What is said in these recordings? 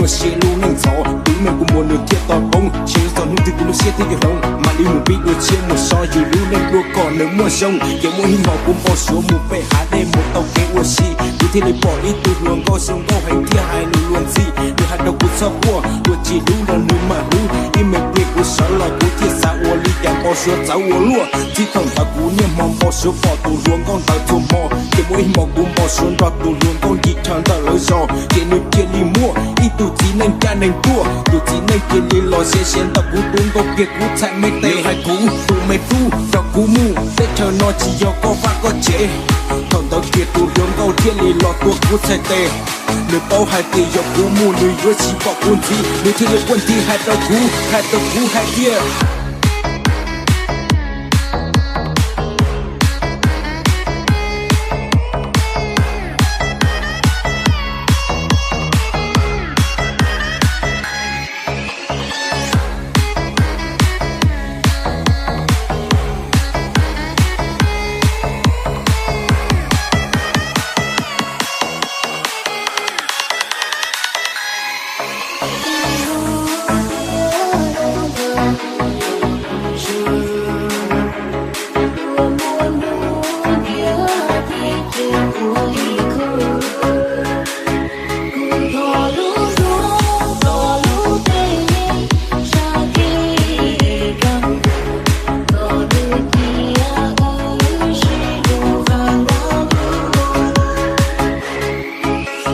Sis lub neej ntxhov twb meej kuv muag nws thiaj tau poob, ntshe yuav txog hnub twg kuv lub siab thiaj yuav hloov, mam li mus pib dua tshiab mus so yus lub neej dua kom nws muaj zoo. Ces muaj ib hmos kuv npau suav mus pem hav dej mus tau kev ua si, kuv thiaj li pom ib tug hluas nkauj zoo nkauj heev thiaj hais lus luag ntxhi. Nws hais rau kuv txhob quaj, luag tsis hlub los nws mam hlub, ib me pliag kuv sawv los kuv thiaj xav ua li cas npau suav txawv ua luaj. Txij thaum ntawd kuv niaj hmo npau suav pom tus hluas nkauj ntawd txhua hmo, ces muaj ib hmos kuv npau suav nrog tus hluas nkauj nkim chaw ntawm lawv zos, ces nws cia li muaj ib tug txiv neej caj neeg tuaj. Tus txiv neej cia li los ze ze ntawm kuv tus nkauj kiag kuv txhais me tes, nws hais kuv tus me tub, rau kuv mus, teb chaws no tsis yog koj vaj koj tsev. Thaum ntawd kiag tus hluas nkauj thiaj li los tua kuv txhais tes. Nws paub hais tias yog kuv mus nws yuav tsis pom kuv ntxiv, nws thiaj li quaj nthi hais rau kuv, hais rau kuv hais tias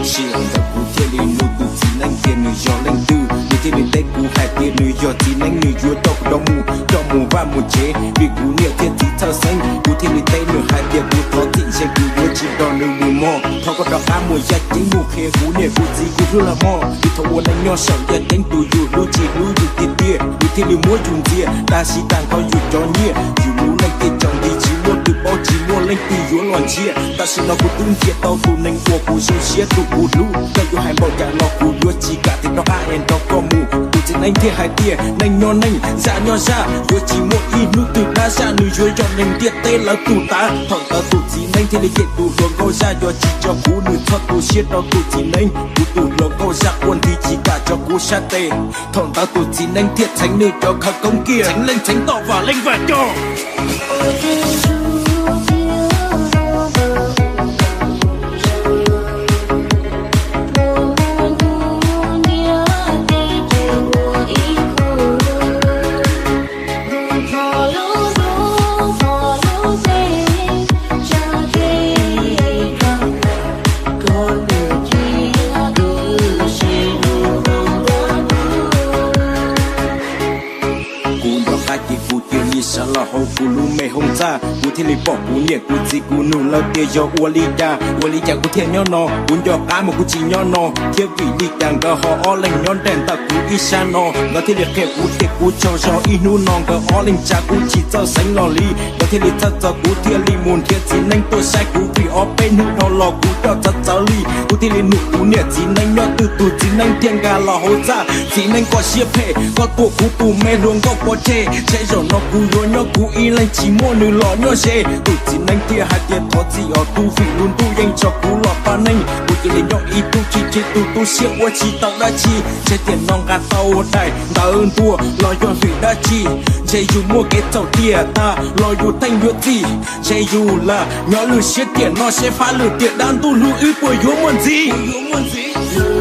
Sij hawm ntawd kuv thiaj li nug tus txiv neeb tias nws yog leej twg, nws thiaj li teb kuv hais tias nws yog txiv neeb, nws yuav coj kuv rov mus, coj mus vaj mus tsev, vim kuv niam thiab txiv txhawj xeeb. Kuv thiaj li teb nws hais tias kuv thov txim, ntshe kuv yuav tsis nrog nws mus mog, thov koj rov qab mus yaj ceeb mus qhia kuv niam kuv txiv kuv hlub los mog. Vim thaum ua neej nyob saum yaj ceeb tus yus hlub tsis hlub yus tiag tiag, yus thiaj li muab yus ntxias, tab sis tag nrho yus cov nyiaj, yus lub neej thiaj tsaus nti, tsis muaj twg paub, tsis muaj leej twg yuav los ntsia. Tam sim no kuv twb nrhiav tau tus neeg uas kuv zoo siab, tus kuv hlub, koj yuav hais npaum cas los kuv yuav tsis kam tias rov qab es nrog koj mus. Tus txiv neeb thiaj hais tias neej nyob neej, zaj nyob zaj, yuav tsis muaj ib hnub twg dab zaj, nws yuav yog neeg ntiaj teb lawv tus tav. Thaum ntawd tus txiv neeb thiaj li cem tus hluas nkauj zaj, yog tsis tso kuv nws txhob tu siab rau tus txiv neeb. Kuv tus hluas nkauj zaj quaj nthi tsis kam tso kuv sab tes. Thaum ntawd tus txiv neeb thiaj txheev nws cov khawv koob kiag, txheev leej txheev toj, vam leej vam coj. Kuv nrog qab ces kuv cia li sawv los hauv kuv lub me hoob txaj, kuv thiaj li pom kuv niam kuv txiv, kuv nug lawv tias yog ua li cas, ua li cas kuv thiaj nyob no, kuv nco qab mas kuv tsis nyob no, thiab vim li cas nkawd ho ob leeg nyob nraim ntawm kuv ib sab no. Nkawd thiaj li qhia kuv tias kuv tsaug zog, ib hnub no nkawd ob leeg tsa kuv tsis txawj xeev los li. Nkawd thiaj li txhawj txog kuv thiaj li mus nrhiav txiv neeb tuaj saib kuv, vim ob peb hnub dhau los kuv coj txawv txawv li. Kuv thiaj li nug kuv niam txiv neeb nyob twg, tus txiv neeb thiaj nkag los hauv txaj. Txiv neeb koj siab phem, koj tua kuv tus me hluas nkauj pov tseg, ntshe zaum no kuv yuav nyob kuv ib leeg tsis muaj nws los nyob ze. Tus txiv neeb thiaj hais tias thov txim os tub, vim lub ntuj yeej tso kuv los pab neej. Kuv cia li nyob ib tug chim chim tus tu siab ua tsis tau dab tsi, ntshe tiam no nqa tau daim ntawv ntua los yog vim dab tsi. Ntshe yus muaj kev txhaum tiam tag los yus theej yuav txim, ntshe yus lam nyob lwm siab tiam no seb fab lwm tiam dab ntuj hlub wb puas yuav muaj ntxiv.